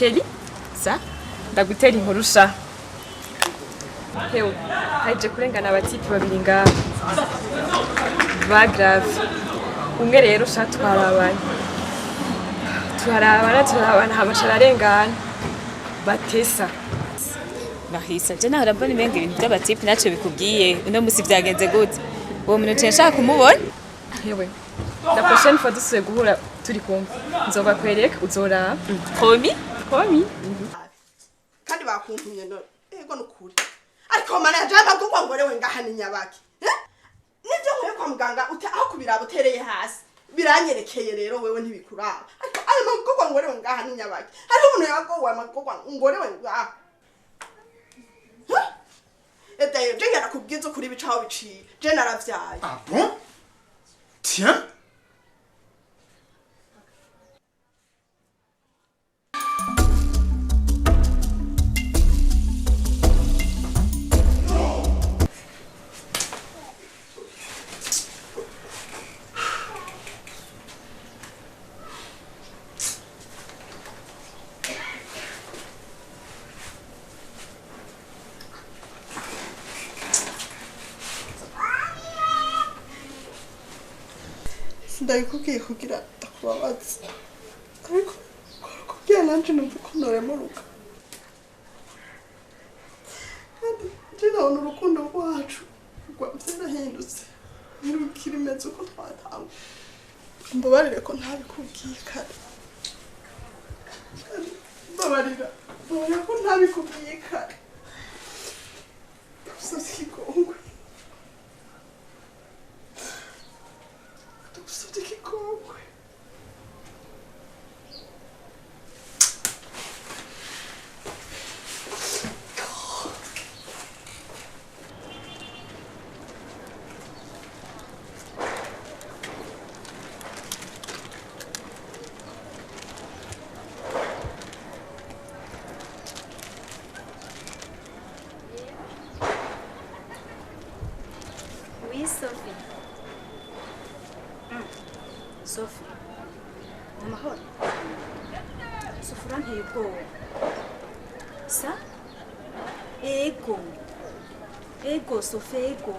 Kelly sa ndagutera inkuru sha. Hewe, haje kurengana aba types babiri ngaha ba grave. Umwe rero sha twarabana, turarabana, turarabana, hama ararengana batesa. Marisa, je nahora mbona umenga ibintu by'aba types ntacyo bikubwiye. Uno musi vyagenze gute? Uwo muntu nciye nshaka kumubona. Hewe, la prochaine fois dusubiye guhura turi kumwe, nzobakwereka, uzoraba. Promis. Promis. Kandi bakuntumye none. Ego, nukuri, ariko mana yaje amagurwa ngo rewe ngaha ni nyabaki. Eh? Nivyo nkwiye kwa muganga aho kubiraba utereye hasi biranyerekeye. Rero wewe ntibikuraba, ariko ayo magurwa ngo rewe ngaha ni nyabaki. Hariho umuntu yagowe amagurwa ngo rewe ngaha. Huh? Edayo je ngana kubwiza ukuri, bicaho biciye, je naravyaye. Ah bon? Tiens. Ndabikubwiye kugira ndakubabaza, ariko kubwira nanje numva ko noremuruka, kandi nje ndabona urukundo rwacu byarahindutse, ntirukiri imeze uko twatangwa. Mbabarire ko ntabikubwiye kare. Kandi mbabarira, mbabarira ko ntabikubwiye kare. Ndagusabye ikigongwe, ndagusabye ikigongwe. Oui, Sophie. Sophie. Amahoro. Sophie, uranteye ubwoba. Sa? Ego. Ego, Sophie, ego.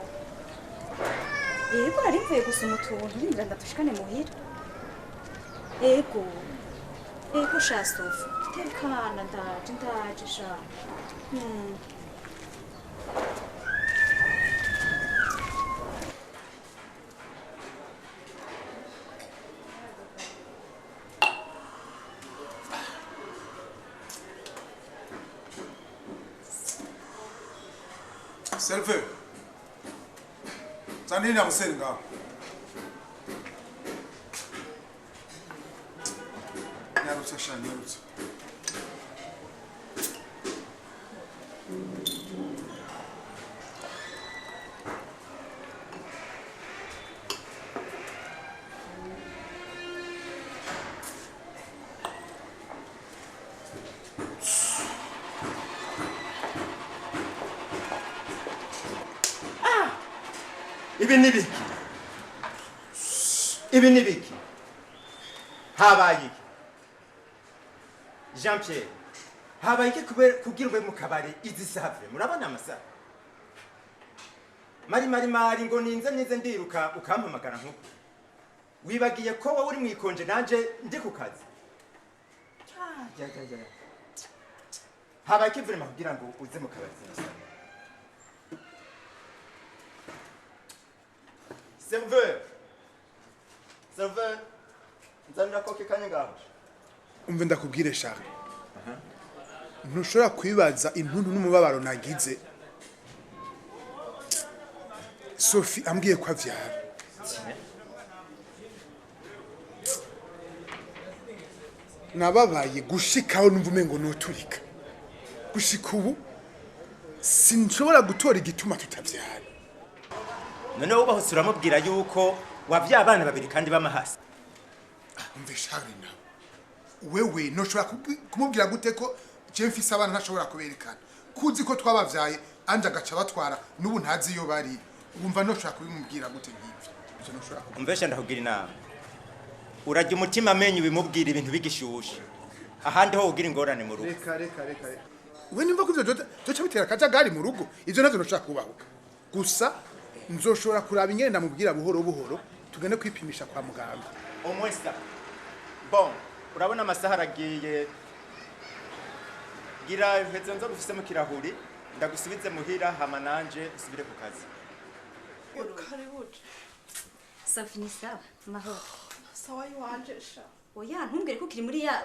Ego, nari mvuye gusoma utuntu, rindira ndadushikane muhira. Ego. Ego sha Sophie. Tekana, ndaje, ndaje sha. Serveur. Zanini amuseni ngaho. Nyarutsa sha, nyarutsa. Ibi ni biki? Ibi ni biki? Habaye iki, Jean Pierre? Habaye iki kugira ube mu kabari izi save? Murabona amasaha mari mari mari ngo ninze nize ndiruka, ukampamagara nkuko wibagiye ko wowe uri mu ikonje, nanje ndi ku kazi. Ah, ja, ja, ja. Habaye iki vraiment kugira ngo uze mu kabari zino saha? Serveur, serveur, nzanira koke kanya ngaho. Umve ndakubwire Charles. Ntushobora kwibaza intuntu n'umubabaro nagize. Sophie ambwiye ko avyara. Nababaye gushikaho numva umengo noturika. Gushika ubu sinshobora gutora igituma tutavyara. Noneho wubahutse uramubwira yuko wavyaye abana babiri kandi b'amahasi? Umve Charles, nawe wewe ntushobora kumubwira gute ko je mfise abana ntashobora kuberekana, kuzi ko twabavyaye anje agaca batwara, n'ubu ntazi iyo bari? Wumva ntushobora kubimubwira gute nk'ivyo? Ivyo ntushobora Umvesha, ndakubwira inama: urajya umutima amenyo, ubimubwira ibintu bigishushe. Ahandi ho ugira ingorane mu rugo. Reka reka reka reka. We nimba ko ivyo byoca bitera akajagari mu rugo, ivyo navyo ntushobora kubahuka. Gusa nzoshobora kuraba ingene ndamubwira buhoro buhoro, tugende kwipimisha kwa muganga. Au moins ça. Bon, urabona amasaha aragiye. Gira iheze nzo gufise mu kirahuri, ndagusubize muhira hama nanje usubire ku kazi. Karibu. Sofi, ni sawa? Mahoro? Sawa iwanje sha. Oya, ntumbwire ko ukiri muri ya,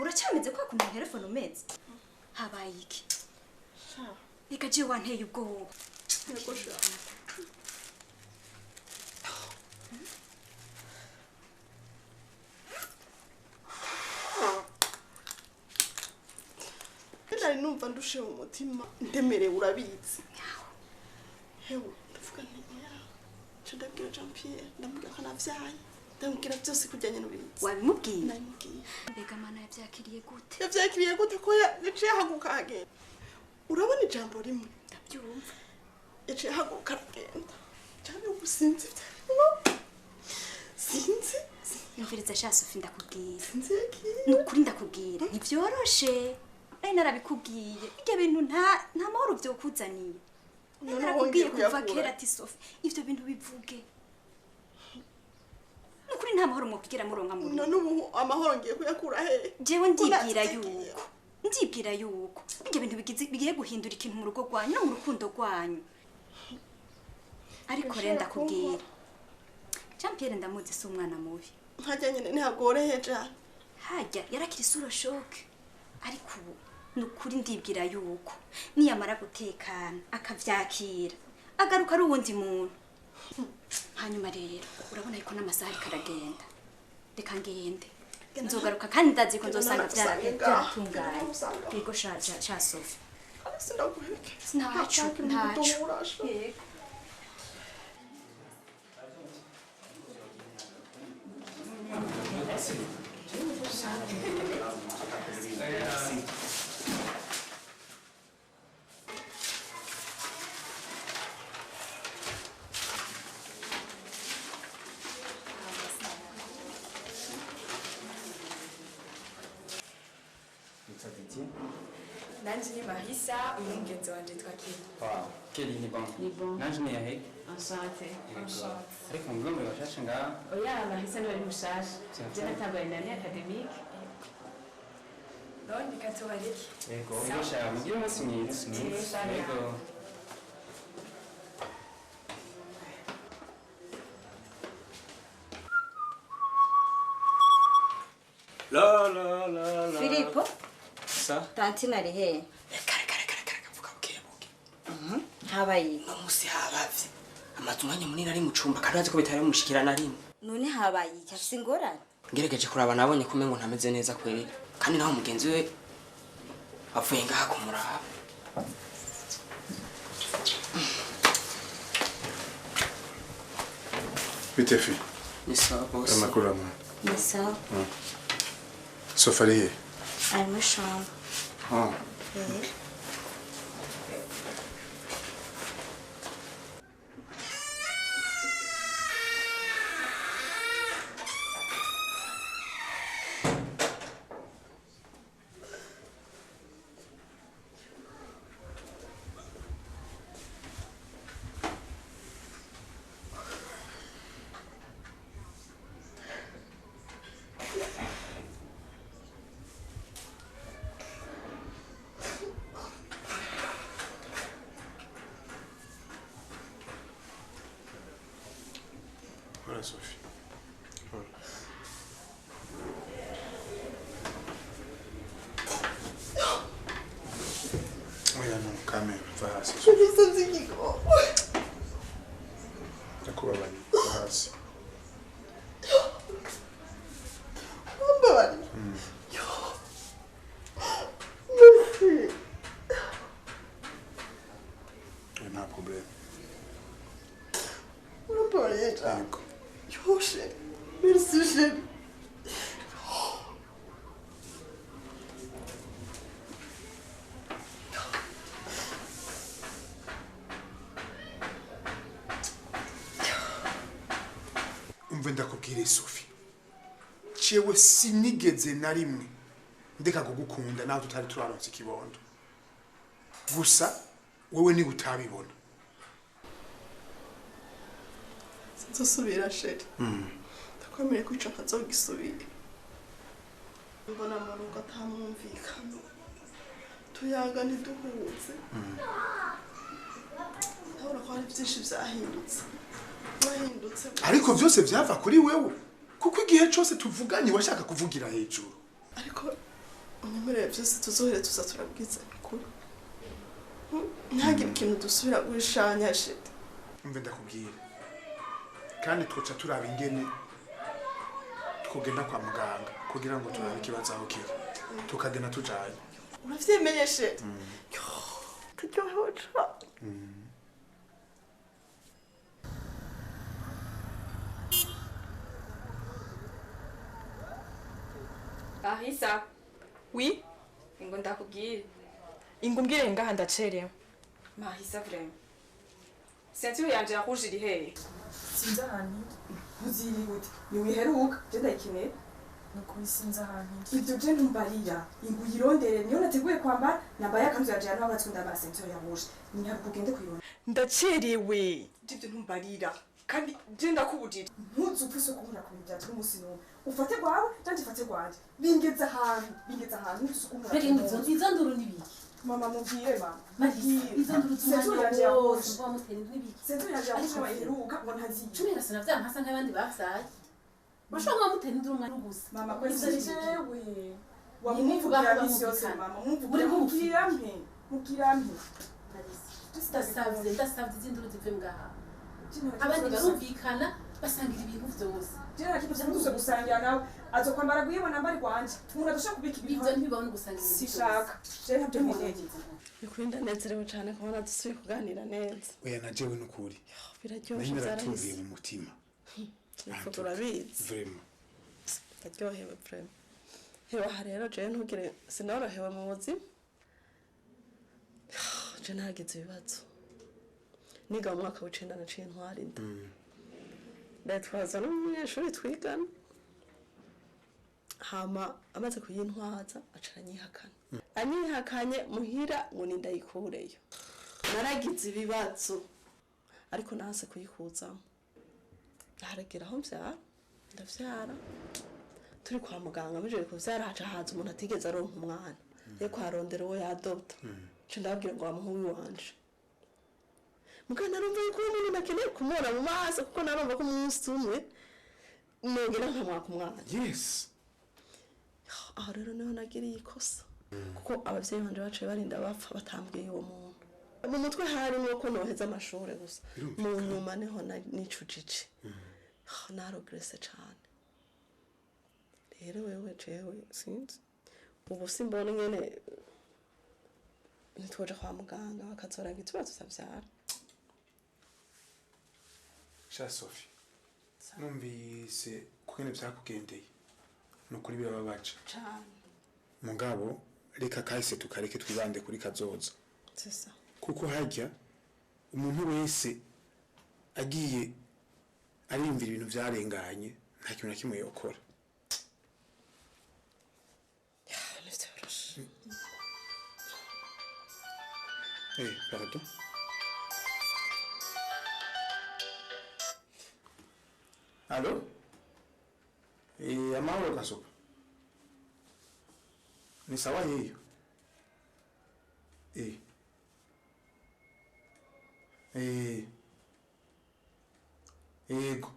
uracyameze kwa kuntu telefone umeze. Habaye iki? Sha. Reka je, wanteye ubwoba. Yego sha. Nari numva ndushe mu mutima, ndemerewe, urabizi. Hewe, ndavuga nti oya, nca ndabwira Jean Pierre, ndamubwira ko navyaye, ndamubwira byose kujyanye n'ubizi. Wabimubwiye? Nabimubwiye. Mbega mana, yabyakiriye gute? Yavyakiriye gute ko yaciye ahaguruka ahagenda? Urabona ijambo rimwe. Ndabyumva. Yaciye ahaguruka aragenda. Cyane ubu sinzi ivyarimo, sinzi. Yumviriza sha Sofi, ndakubwira. Sinzi yagiye. Ni ukuri ndakubwira, ntibyoroshe. Nari narabikubwiye, ibyo bintu nta mahoro byokuzaniye. Nari None narakubwiye wongeye kuva kuyakura. kera ati Sofi, ivyo bintu bivuge. Ni ukuri nta mahoro mwokigera muronka mu rugo. None ubu amahoro ngiye kuyakura hehe? Jewe ndibwira Unazitegeye. yuko, ndibwira yuko ibyo bintu bigiye guhindura ikintu mu rugo rwanyu no mu rukundo rwanyu. Ariko rero Ushobora ndakubwira, Jean Pierre ndamuzi, si umwana mubi. Nkajya nyine ntihagoreye jana. Hajya yarakira isura shoke, ariko ubu ni ukuri ndibwira yuko niyamara gutekana akavyakira, agaruka ari uwundi muntu. Hanyuma rero urabona yuko n'amasaha ariko aragenda, reka ngende, nzogaruka kandi ndazi ko nzosanga Genda nagusange ngaho. vyaratunganye. Genda nagusange. Yego sha sha Sofi. Sindaguherekeza. Ntaco, ntaco. Ntaco. Yego. Nitwa Didier. Nanje ni Marisa, uyu ni mugenzi wanje twakira. Wow, Kelly, ni bon. Ni bon. Nanje ni Eric. Enchanté. Yego. Ariko mvuga ngo bashashe ngaha. Oya, Marisa niwe ari mushasha. Cyane. Je natanguye na année académique. None reka tubareke. Yego, yego sha, mugire umunsi mwiza. Yego. La la la la. Filipo, Sa? tantine ari hehe? Reka reka reka reka reka, vuga buke buke. Habaye iki? Uno musi habavye. Amaze umwanya munini ari mu cumba kandi urazi ko bitari bimushikira na rimwe. None habaye iki? Afise ingorane? Ngerageje kuraba nabonye ko umengo ntameze neza kweri. Kandi naho mugenzi we avuye ngaha kumuraba. Bite fi? Ni sawa bose. Amakuru amwe. Ni sawa. Sofa ari hehe? Ari muri chambre. Ah. Eh. Voilà Sophie. Voilà. Oya non, quand même, va hasi. Ibisazi igikombe. Ndakubabariye, va hasi. Mbabarira. Merci. Oya, nta problème. Urambabariye cyane. Yego. Yo chérie. Merci chérie. Umve ndakubwire Sophie. Cewe sinigeze na rimwe ndeka kugukunda naho tutari turaronse ikibondo. Gusa wewe niba utabibona. Sinzosubira chéri. Ndakwemeye ko ico ntazogisubira. Mbona mu rugo atamwumvikano. Tuyaga ntiduhuze. Ndabona ko hari byinshi vyahindutse. Wahindutse. Ariko vyose vyava kuri wewe. Kuko igihe cose tuvuganye washaka kuvugira hejuru. Ariko unyemerere byose tuzohere tuza turabwizanya ukuri. Ntihagire ikintu dusubira guhishanya chéri. Umve ndakubwira. Kandi twoca turaba ingene twogenda kwa muganga kugira ngo turabe ikibazo aho kiri. Tukagenda tujanye. Uravyemeye chéri? Turyohewe cane. Marisa. Oui? Ingo ndakubwire. Ingo umbwire ngaha ndacerewe. Marisa vraiment. Ceinture yanje ya rouge iri hehe? Sinzi ahantu iri. Ntuzirihute. Niwiheruka, je ndayikeneye. Nukuri sinzi ahantu iri. Ivyo je ntumbarira. Ingo uyirondere niyo nateguye kwambara, nambaye akanzu yanje ya noir ndambara ceinture ya rouge. Nyaruka ugende kuyirondera. Ndacerewe. Ivyo ntumbarira. Kandi je ndakubujije. Ntuzupfe isoko nkura ku bintu vyanje n'umunsi n'umwe. Ufate gwawe, nanje mfate gwanje. Bingeze ahantu, bingeze ahantu ntuzupfe nkura. Mbega izo nduru ni biki? Mama mubwire mama. Marisa, izo nduru Ceinture yanje ya z'umwanya wose rouge. uva mutera induru n'ibiki? Ceinture yanje ya rouge bayiheruka ngo ntaziye. Cumi na vya nkasa nk'abandi bavyaye. Urashobora kuba mutera induru umwanya ubusa. Mama Ivyo kwese ni biki? jewe. Wamumuvugira misi yose mama, mumvugira mubwira mpe. Mubwira mpe. Marisa, ndasavye, ndasavye izi nduru zive ngaha. Abandi barumvikana basangira ibintu vyose. Je nta kintu cyose gusangira nawe. Azokwambara guhibona mbari gwanje. Umuntu adashaka kubika ibintu. Ivyo ntibibaho no gusangira ibintu vyose. Sishaka. Je ntabyo nkeneye. Nukuri ndanezerewe cane kubona dusubiye kuganira neza. Oya na jewe nukuri. Biraryoshe Nari naratuvuye vyarahise. mu mutima. Bivuga urabizi. Vraiment. Ndaryohewe vraiment. Hewe aha rero jewe ntugire sinorohewe mu buzima. Je naragize ibibazo. Niga mu mwaka w'icenda naciye ntwara inda. Ndayitwaza n'umunyeshuri twigana. Hama amaze kuyintwaza aca aranyihakana. Anyihakanye muhira ngo nindayikureyo. Naragize ibibazo ariko nanse kuyikuzamo. Haragera aho mvyara, ndavyara. Turi kwa muganga mpejeje kuvyara haca haza umuntu atigeze aronka umwana. Yariko arondera uwo yadopta. Nca ndababwira ngo bamuhe uwiwanje. Muga narumva yuko uwo muntu nakeneye kumubona mu maso kuko narumva ko umunsi umwe nogera nkamwaka umwana. Yes. Aho rero niho nagiriye ikosa. Kuko abavyeyi banje baciye barinda bapfa batambwiye uwo muntu. Mu mutwe harimwo ko noheza amashure gusa. Mu nyuma niho nicujije. Narogerese cane. Rero wewe jewe sinzi. Ubu simbona ingene ntitwoja kwa muganga bakazora igituma tutavyara. Sha Sophie. Numvise kugene vyakugendeye. Nukuri birababaje. Cane. Mugabo reka kahise tukareke twibande kuri kazoza. C'est ça. Kuko harya umuntu wese agiye ariyumvira ibintu vyarenganye nta kintu na kimwe yokora. Ntivyoroshe. Pardon. Allo? Amahoro Gasopa. Ni sawa hiyo? Ego.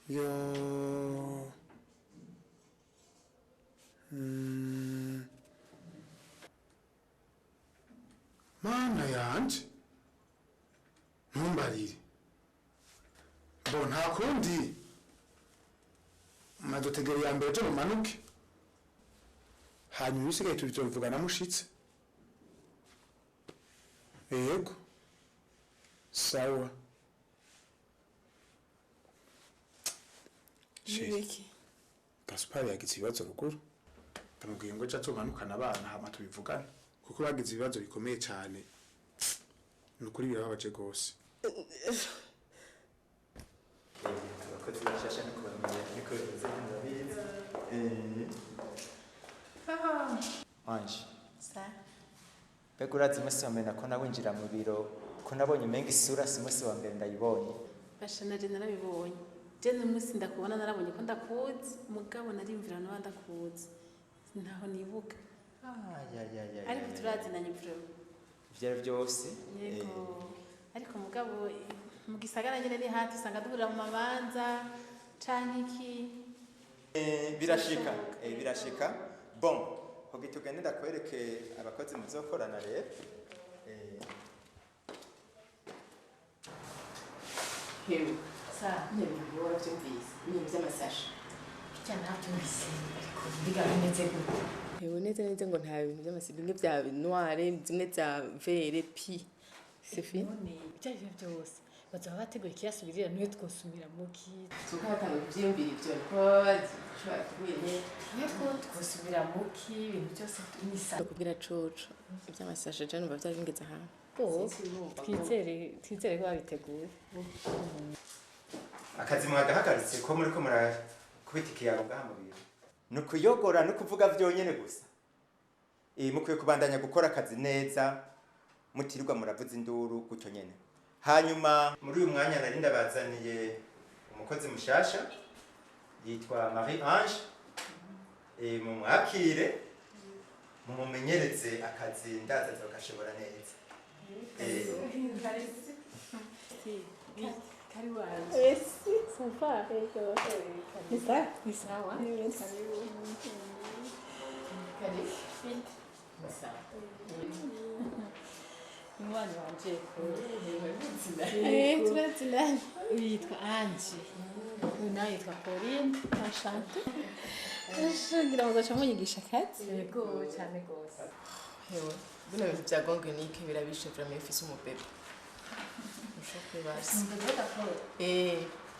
Yo. Mana yanje. Ntumbarire. Bo nta kundi. Madutegere ya mbere ejo mumanuke. Hanyuma ibisigaye tubizovugana mushitse. Yego. Sawa. Nibiki? Gaspar yagize ibibazo ruguru. Ndamubwiye ngo ejo azomanukane abana hama tubivugane. Kuko bagize ibibazo bikomeye cane. Ni ukuri birababaje gose. Abakozi bashasha no kubamenya niko bimeze murabizi. Mbega urazi umunsi wa mbere nako nawinjira mu biro ko nabonye umenga isura, si umunsi wa mbere ndayibonye. Basha, naje narabibonye. Je n'umunsi ndakubona narabonye ko ndakuzi, mugabo narimvira noba ndakuzi. Ntaho nibuka. Ariko turazinanye vraiment. Ivyo ari byose. Yego. Ariko mugabo mu gisagara nyene ni hati usanga duhurira mu mabanza canke iki. Birashika, birashika. Bon, hogi tugende ndakwereke abakozi muzokorana rero. Hewe sa nyine warabyumvise ibintu by'amasashe? Burya nabyumvise, ariko mbiga bimeze gute? Hewe, neza neza ngo nta bintu by'amasashe, bimwe bya noire, zimwe za vert, puis c'est fini. None ibyo ari byo byose bazaba bateguye ikiyasubirira, niyo twosumira muki? Tuko batanga kuvyiyumvira ivyo niko baba bazi ico bateguye nyene. Niyo twosubira muki ibintu byose nisa. Kubwira coco iby'amasashe, je numva vyari bingeze ahantu. Twizere ko babiteguye. Akazi mwagahagaritse ko muriko murakubita ikiyago ngaha mu biro, ni ukuyogora no kuvuga vyonyene gusa. Mukwiye kubandanya gukora akazi neza, mutirirwa muravuza induru gutyo nyene. Hanyuma muri uyu mwanya nari ndabazaniye umukozi mushasha yitwa Marie Ange. Mumwakire, mumumenyereze akazi, ndaza azokashobora neza. Karibu Ange. Merci. Ça va? Ni sawa? Ni sawa. Merci. Karibu. Karibu. Ni sawa. Umwana wanje. Turaziranye. Uyu yitwa Ange. Uyu nawe yitwa Pauline. Enchantée. Ngira ngo uzoca munyigisha akazi. Yego, cyane rwose. Hewe, bino bintu bya gonge nike birabishe vraiment iyo ufise umubebe. Ushobora kwibaza. Umubebe gakora.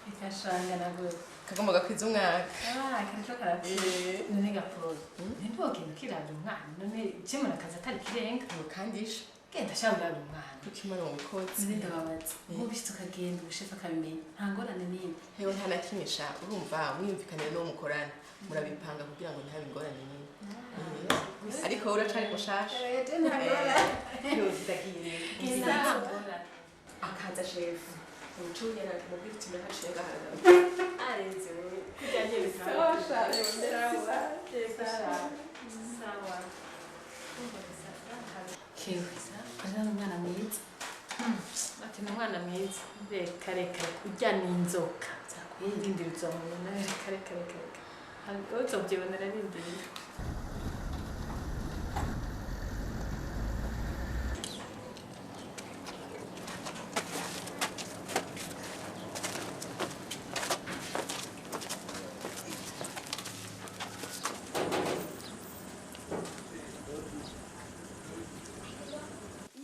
Ikashanga na gose. Kagomba gakwiza umwaka. Ah, kariko karakwiza. None gapolo. Ntiwogenda ukiraba umwana. None ikemura akazi atari kirenga. Kandi isha. Genda sha uraba umwana. Ukimara umukozi. None ndababaza. Nk'ubishitse ukagenda ubushefu akabimenya. Nta ngorane n'imwe. Hewe, nta na kimwe sha, urumva mwiyumvikanire n'uwo mukorana. Murabipanga kugira ngo ntihabe ingorane nyine. Ariko wowe uracari mushasha. Nta ngorane. Hewe, ndagiye. Genda nta ngorane. Akaza shefu. Umucunye nakamubwira uti nahaciye ngahagarara. Arenze wowe. Kurya nyene. Sawa sha. Sawa. Sawa. Kewe, arina n'umwana mwiza. Ati ni umwana mwiza. Reka reka, kurya ni inzoka. Ndindira uzamubona. Reka reka reka reka. Uzobyibonera, rindira.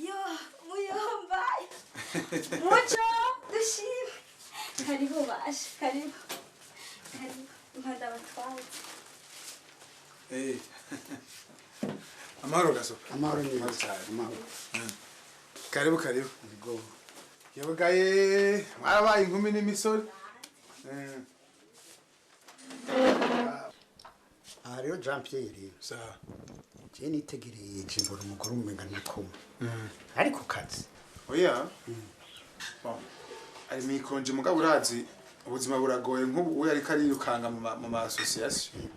Yo, muyomba. Muco, dushime. Karibu basha, karibu. Karibu. Impanda batwaye. Amahoro gasopa. Amahoro neza, amahoro. Karibu, karibu. Yewe, mwarabaye inkumi n'imisore. Aha rero Jean Pierre, Sawa. Je nitegereye mbona umugore umenga ntakoma ari ku kazi. Oya. Bon. Ari mwikonje, mugabo urazi ubuzima buragoye, nk'ubu we ariko arirukanga mu ma association.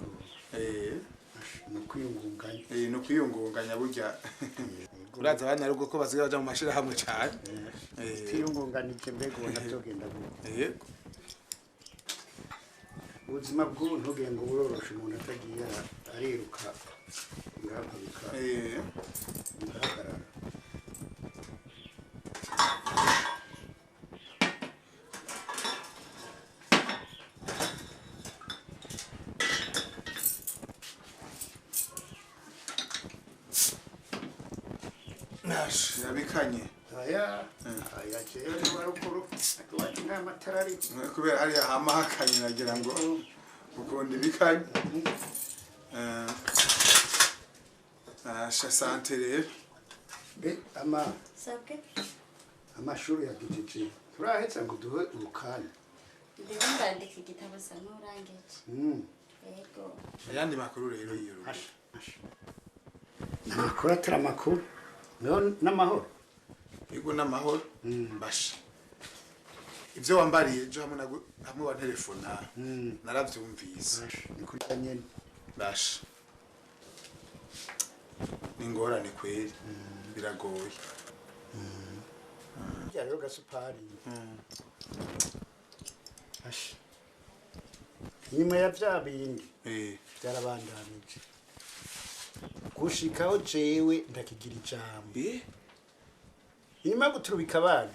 Ni ukwiyungunganya. Ni ukwiyungunganya burya. Urazi abanyarugo ko basigaye baja mu mashirahamwe cane. Twiyungunganije, mbega ubona byogenda gute? Yego. Ubuzima bw'ubu ntugire ngo buroroshe, umuntu atagiye ariruka ngahaguruka ngahagarara. Nash, yabikanye. Aya aya, jewe ni waruguru iwacu nta matara ariko. Kubera hariya hama hakanye, nagira ngo ukunda ibikanye. Asha, santé rero. Mbe ama Sabwe. Amashuri yagejeje, turaheza ngo duhe urukanya. Ndimo ndandika igitabo, sa n'urangije. Yego. Ayandi makuru rero iyo rugo? Amakuru atari amakuru. None n'amahoro? Yego n'amahoro. Basha. Ivyo wambariye ejo hamwe hamwe wa telefona naravyumvise. Ni kuri nyene. Basha. Ni ingorane kweri. Biragoye. Ya rero gasupari. Asha. Nyuma ya vya bindi. Byarabandanije. Gushikaho jewe ndakigira ijambo. Inyuma yo guturubika abana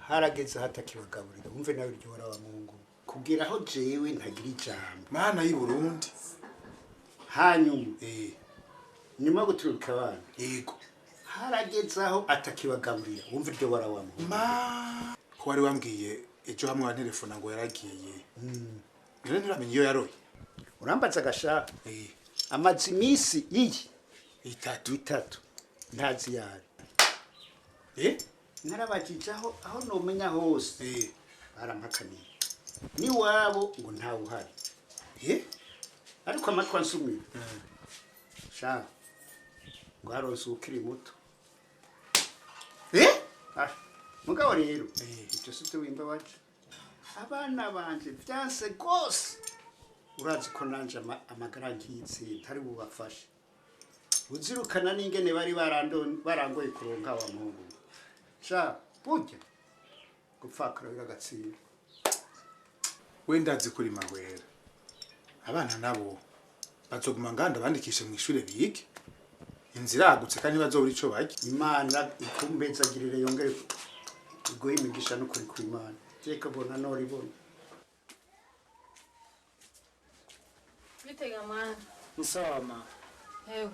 harageze hatakibagaburira wumve nawe iryo hora wa Mungu kugira aho jewe ntagira ijambo. Mana y'i Burundi. Hanyuma nyuma yo guturubika abana yego harageze aho atakibagaburira wumve iryo hora wa Mungu. Ma ko wari wambwiye ejo hamwe wa telefona ngo yaragiye. None nturamenya iyo yaroye. Urambaza gasha. Amaze iminsi iyi itatu ntazi yari. Narabajije aho nomenya hose barampakaniye niwabo ngo ntawe uhari. Ariko amatwi ansumira sha ngo haronse ukiri muto. Mugabo rero ibyo si byo wimba waje abana banje vyanse gose. Urazi ko nanje amagara nkitse ntari bubafashe. Uzirukana n'ingene bari barangoye kuronka wa Mungu. Sha burya gupfakara biragatsinda. Wenda azi kuri mahwera. Abana nabo bazoguma nganda bandikishe mu ishure bige. Inzira yagutse kandi bazobura ico barya. Imana ikumbezagirire yongere iguhe imigisha no kuri ku Imana. Jeka bona noribona. Bitega mwana. Nsoma. Ewe.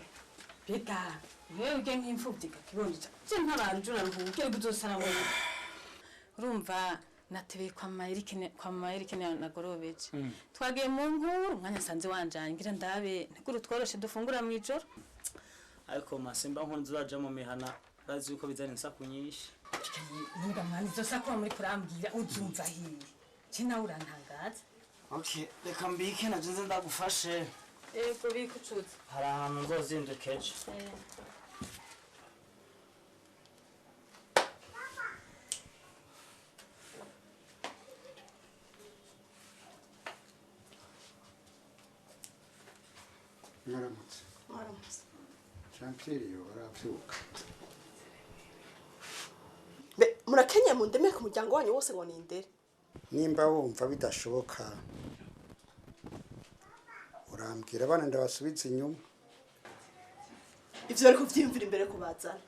Bita, wewe ujye nk'imfubyi kakibondo cyo ntabanjura ruhuke guzosara wowe. Urumva natebeye kwa mama Eric na Gorobeje. Twagiye mu nkuru umwanya nsanze wanjanye ngira ndabe ntiguru tworoshe dufungura mu ijoro. Ariko masimba nkunzi uraja mu mihana urazi yuko bizana insaku nyinshi. Ntuga mwana izo saku muri kurambwira uzumva hiye. Cyo nawe urantangaza. Okay, reka mbike naje nze ndagufashe. Ego bikucuza. Hari ahantu nzozinduka ejo. Mwaramutse. Mwaramutse. Jean Pierre yo aravyuka. Be murakenye mu ndeme ku muryango wanyu wose ngo nindere. Nimba wumva bidashoboka urambwira abana ndabasubiza inyuma. Ivyo ariko vyimvira imbere kubazana.